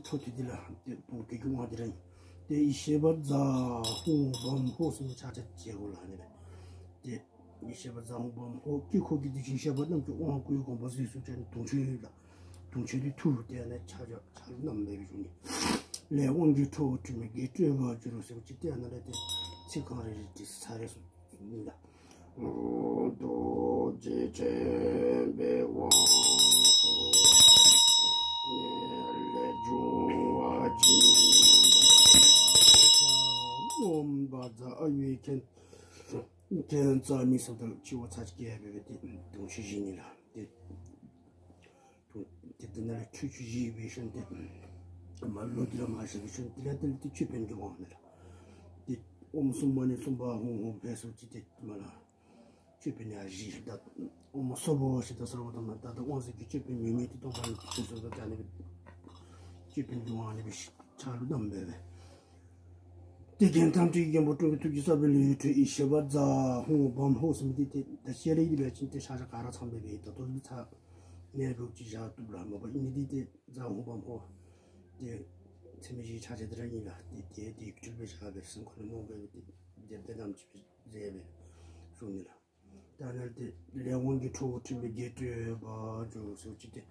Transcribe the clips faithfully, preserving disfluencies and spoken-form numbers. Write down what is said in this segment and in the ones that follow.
འཕྲོ་མཐུད་དེ་ལགས། ཏེ་བུམོ་སྐད་ཀྱི་དབང་དེ་ར་ཨིན། ཏེ་ཡེ་ཤེས་པ་རྫ་ཧཱུྃ་བམ་ཧོ་ཟེར་མི་ཕྱག་རྒྱ་བྱེད་དགོ་ལགས་ཨ་ནི་སྦེ། ཏེ་ཡེ་ཤེས་པ་རྫ་ཧཱུྃ་བམ་ཧོ་དཀྱིལ་འཁོར་གྱི་དེ་ཡེ་ཤེས་པ་རྣམས་ཀྱི་དབང་བསྐུར་བའི་དགོངས་པ་རྫོགས་ཟེར་བ་ཅིན་དུང་ཆོས་ལགས། དུང་ཆོས་དེ་འཐུ་སྟེ་ཨ་ནི་ཕྱག་རྒྱ་ཕྱག་ལུ་བསྣམས་སྦེ་བཞུགས་ནི། ལས་དབང་གི་ཁྲོ་བོ་འཁྲུལ་མེད་བརྒྱད་སྤྲོས་པར་འགྱུར་རོ་ཟེར་བ་ཅིན་ཏེ་ཨ་ནཱ་ལས་ཏེ་ཚིག་རྐང་རེ་རེ་དེ་ཚར་རེ་གསུངས་ནི་ལགས། རྡོ་རྗེ་ཆེན་པོའི་དབང་བསྐུར་ནས་ལས་བྱུང་བ་སྦྱིན་པ། ཨོཾ་བཛྲ་ཨ་བྷི་ཥིཉྩ་མི་ཟེརཝ་ད་ལུ་སྤྱི་བོ་ཚར་གཅིག་བཀལ་སྦེ་སྦེ་ཏེ་དུང་ཆོས་བཞེས་ནི་ལགས། ཏེ་དུང་ཏེ་དེ་ནང་ལས་ཁྲུས་ཆུ་བཞེས་པའི་ཤུལ་ཏེ་མར་ལུ་དེ་ལས་མར་བཞག་པའི་ཤུལ་དེ་ལས་དེ་ལས་ཏེ་ཅོད་པན་གྱི་དབང་ནི་ལགས། ཏེ་ཨོཾ་སུམ་བྷ་ཎི་སུམ་བྷ་ཧཱུྃ་ཧཱུྃ་ཕཊ་ཟེར་བ་ཅིན་ཏེ་མར་ལུ་ཅོད་པན་ཡར་བཞེས། ད་ཨོཾ་སྭ་བྷཱ་ཝ་ཤུདྡྷ་སརྦ་དྷརྨ། ད་ད་དབང་ཟེར་གྱི་ཅོད་པན་མེ་མེ་ཏོག་སྟོང་པ་ཨིན་ཟེར་ད་ཨ་ནི་སྦེ་ཅོད་པན་གྱི་དབང་ཨ་ནི་སྦེ་ཕྱག་ལུ་བསྣམས་སྦེ་སྦེ། ཏེ་རྒྱན་ཐམས་ཅད་ཀྱི་མགོན་པོ་ཀྲུང་གི་ཐུགས་ཀྱི་ས་བོན་ལས་འཕྲོས་ཡེ་ཤེས་པ་རྫ་ཧཱུྃ་བམ་ཧོ་ཟེར་མི་འདི་ཏེ་ད་ཤེས་རབ་ཀྱི་སྦེ་ཅིན་ཏེ་ཕྱག་རྒྱ་ག་ར་ཚངམ་སྦེ་སྦེ་ད་ལྟོ་ཚར་ནི་སྦེ་ཅིག་བཞག་བཏུབ་ལགས། མ་པ་ཨིན་མི་འདི་ཏེ་རྫ་ཧཱུྃ་བམ་ཧོ་ཏེ་ཚད་མེད་བཞིའི་ཕྱག་རྒྱ་དེ་ར་ཨིན་ལགས། ཏེ་ཏེ་ཏེ་ཡིག་འབྲུ་སྦེ་བཞག་སྦེ་སེམས་ཁ་ལུ་མནོ་སྦེ་སྦེ་ཏེ་དེ་དེ་དམ་ཅིག་སྦེ་མཛད་སྦེ་བཞུགས་ནི་ལགས། ད་ནཱ་ཏེ་ལས་དབང་གི་ཁྲོ་བོ་འཁྲུལ་མེད་བརྒྱད་སྤྲོས་པར་འགྱུར་ཟེར་བ་ཅིན་ཏེ་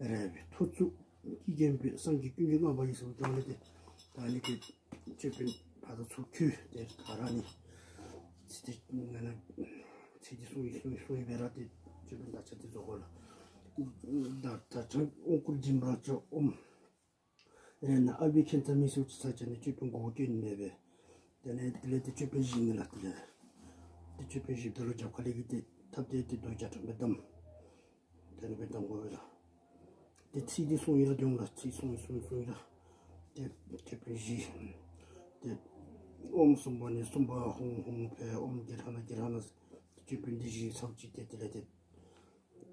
རལ་པའི་ཐོར་ཚུགས་ཀྱིས་བརྒྱན་པའི་སངས་རྒྱས་ཀུན་གྱིས་བསྔགས་པ་ཡི་ཟེར་བ་ཅིན་ཏེ་ད་ནི་ཏེ་ཅོད་པན་ཕར་དང་ཚུར་འཁྱུད་དེ་ག་ར་ནི་ཚིག་དེ་ནང་ན་ཚིག་དེ་གསུངས་ཡི་གསུངས་ཡི་གསུངས་ཡི་སྦེ་ར་ཏེ་ཅོད་པན་དག་ཆ་དེ་རྫོགས་དགོ་ལགས། ད་ད་ཆ་དབང་བསྐུར་སྦྱིན་པར་བྱ། ཨོཾ་རཏྣ་ཨ་བྷི་ཥིཉྩ་མི་ཟེར་བ་ཅིན་ཚར་གཅིག་ནི་ཅོད་པན་མགོ་བོ་བཀལ་ནི་མེད་པས། དེ་ལས་དེ་ལས་ཏེ་ཅོད་པན་བཞེས་ནི་ལགས། དེ་ལས་ཏེ་ཅོད་པན་བཞེསཔ་ད་ལུ་རྒྱབ་ཁ་ལས་ཀྱི་ཏེ་ཐབས་དེ་ཏེ་རྡོ་རྗེ་བཀྲམ་སྦེ་བསྡམ། དེ་ནི་སྦེ་བསྡམ་དགོ་པས་ལགས། ཏེ་ཚིག་དེ་གསུངས་ཡི་ར་སྡོད་འོང་ལགས། ཚིག་གསུངས་ཡི་གསུངས་ཡི་གསུངས་ཡི་ར། ཏེ་ཅོད་པན་བཞེས། ཏེ་ཨོཾ་སུམ་བྷ་ཎི་སུམ་བྷ་ཧཱུྃ་ཧཱུྃ་ཕཊ། ཨོཾ་གྷི་རཱ་ཎ་གྷི་རཱ་ཎ་ཟེར་ཅོད་པན་འདི་བཞེས་ཚརཝ་ཅིག་ཏེ་དེ་ལས་ཏེ་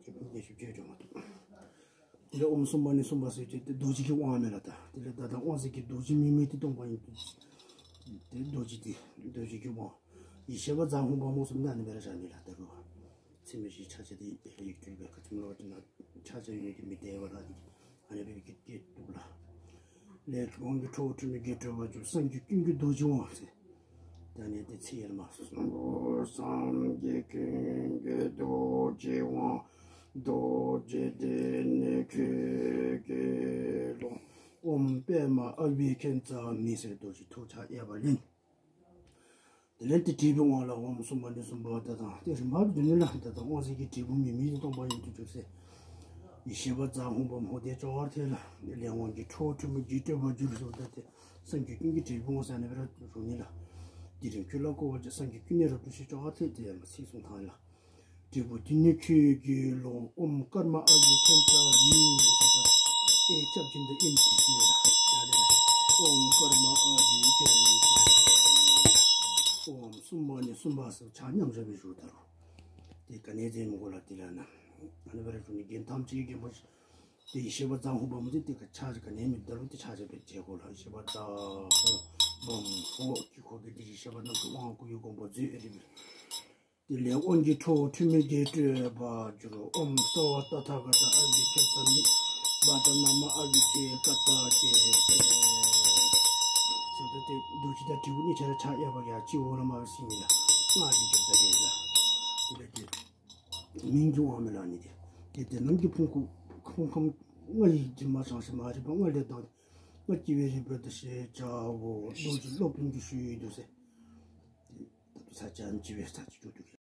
ཅོད་པན་ལས་ཤུགས་ཆེ་འགྱོ་མ་བཏུབ། དེ་ལས་ཨོཾ་སུམ་བྷ་ཎི་སུམ་བྷ་ཟེར་ཏེ་རྡོ་རྗེ་གི་དབང་མས་ལགས། ད་དེ་ལས་ད་ད་དབང་ཟེར་གྱི་རྡོ་རྗེ་མེ་མེ་ཏོག་སྟོང་པ་ཨིན། ཏེ་རྡོ་རྗེ་འདི་རྡོ་རྗེ་གི་དབང་ཡེ་ཤེས་པ་རྫ་ཧཱུྃ་བམ་ཧོ་ཟེར་མི་ཨ་ནི་སྦེ་ར་བཞག་ནི་ལགས། ད་རུང་ཚད་མེད་བཞིའི་ཕྱག་རྒྱ་འདི་ཡིག་འབྲུ་སྦེ་ག་ཅི་སྨོ་ལོ་ཅིག་ན་ཕྱག་རྒྱ་ཡོད་ནི་འདི་མི་བདེ་བ་ལ་འདི་ཨ་ནི་སྦེ་གི་སྐད་བཏུབ་ལགས། ལས་དབང་གི་ཁྲོ་བོ་འཁྲུལ་མེད་བརྒྱད་སྤྲོས་པར་འགྱུར། སངས་རྒྱས་ཀུན་གྱི་རྡོ་རྗེའི་དབང་ཟེར། ད་ནི་དེ་ཚིག་ཡར་མར་སོང་། སངས་རྒྱས་ཀུན་གྱི་རྡོ་རྗེའི་དབང་། རྡོ་རྗེ་འདི་ནི་ཁྱོད་ཀྱིས་ལོངས། ཨོཾ་པདྨ་ཨ་བྷི་ཥིཉྩ་མི་ཟེར་རྡོ་རྗེ་ཐུགས་ཕྱག་གཡས་པ་ལེན། དེ་ལས་ཏེ་དྲིལ་བུའི་དབང་ལ་ཨོཾ་སུམ་བྷ་ཎི་སུམ་བྷ་ད་དང་ཏེ་རིམ་པ་བཞིན་ལགས། ད་ད་དབང་ཟེར་གྱི་དྲིལ་བུ་མེ་མེ་ཏོག་སྟོང་པ་ཡོད་དོ་ཅོག་ཟེར། ཡེ་ཤེས་པ་རྫ་ཧཱུྃ་བམ་ཧོ་དེ་ཅོག་འཐདཔ་ལགས། ལས་དབང་གི་ཁྲོ་བོ་འཁྲུལ་མེད་བརྒྱད་སྤྲོས་པར་འགྱུར་ཟེརཝ་ད་ཏེ་སངས་རྒྱས་ཀུན་གྱི་དྲིལ་བུའི་དབང་ཟེར་ཨ་ནི་སྦེ་ར་འགྱུར་ནི་ལགས། དེ་རིང་ཁྱོད་ལ་བསྐོར་བ་བྱ། སངས་རྒྱས་ཀུན་ནས་རབ་ཏུ་ཤེས། ཅོག་འཐད་དེ་ཡར་མར་ཚིག་གསུངས་ཐངས་ལགས། དྲིལ་བུ་འདི་ནི་ཁྱོད་ཀྱིས་ལོངས། ཨོཾ་ཀརྨ་ཨ་བྷི་ཥིཉྩ་མི་ཟེརཝ་ད་ཨེ་སྐྱབས་སྦྱིན་དང་ཨིནམ་འདི་ཤེས་ལགས། ཨོཾ་ཀརྨ་ཨ་བྷི་ཥིཉྩ་མི། ཨོཾ་སུམ་བྷ་ཎི་སུམ་བྷ་ཟེར་ཕྱག་མཉམ་བཞག་སྦེ་བཞུགས་ད་རུང་ཏེ་ག་ནི་ཡང་མཛད་མི་དགོ་ལགས། དེ་ལས་ན་ཨ་ནི་སྦེ་ར་བཞུགས་ནི། རྒྱན་ཐམས་ཅད་ཀྱི་རྒྱན་པོ་ཏེ་ཡེ་ཤེས་པ་རྫ་ཧཱུྃ་བམ་འདི་ཏེ་ཕྱག་རྒྱ་ག་ནི་ཡང་མེད། ད་རུང་ཏེ་ཕྱག་རྒྱ་སྦེ་མཛད་དགོ་ལགས། ཡེ་ཤེས་པ་རྫ་ཧཱུྃ་བམ་ཧོ་དཀྱིལ་འཁོར་གྱི་ཏེ་ཡེ་ཤེས་པ་རྣམས་ཀྱི་དབང་བསྐུར་བའི་དགོངས་པ་མཛོད་ཨེ་རིག་པས། དེ་ལས་དབང་གི་ཁྲོ་བོ་འཁྲུལ་མེད་བརྒྱད་སྤྲོས་པར་འགྱུར་རོ། ཨོཾ་སརྦ་ཏ་ཐཱ་ག་ཏ་ཨ་བྷི་ཥིཉྩ་མི། བཛྲ་ན་མ་ཨ་བྷི་ཥེ་ཀ་ཏ་ཀེ་ཀེ། ཟེརཝ་ད་ཏེ་རྡོ་རྗེ་དང་དྲིལ་བུ་གཉིས་ཆ་ར་ཕྱག་གཡས་པ་གི་སྤྱི་བོ་ལུ་མར་སྦེ་བསིལ་ནི་ལགས། སྔགས་ཀྱི་བརྗོད་བྱ་དེ་ལགས། དེ་ལས་ཏེ་མིང་གི་དབང་མས་ལགས་ནི་དེ། ཏེ་དེ་རྣམས་ཀྱི་ཕུང་ཁམས་ཕུང་ཁམས་ལྔ་ཡི་དྲི་མ་སྦྱངས་ཤིང་མ་རིག་པ་ལྔ་ལས་དག་ལྔ་སྐྱེ་བའི་རིག་པ་དེ་ཞེས་བྱའོ། རྡོ་རྗེ་སློབ་དཔོན་གྱིས་ཞུས་ཡོད་དོ་ཟེར། ཏེ་ད་ལྟོ་ཚར་གཅིག་ཨ་ནི་ཅིག་སྦེ་ཚར་གཅིག་བསྡུ་བསྡུ་གེ།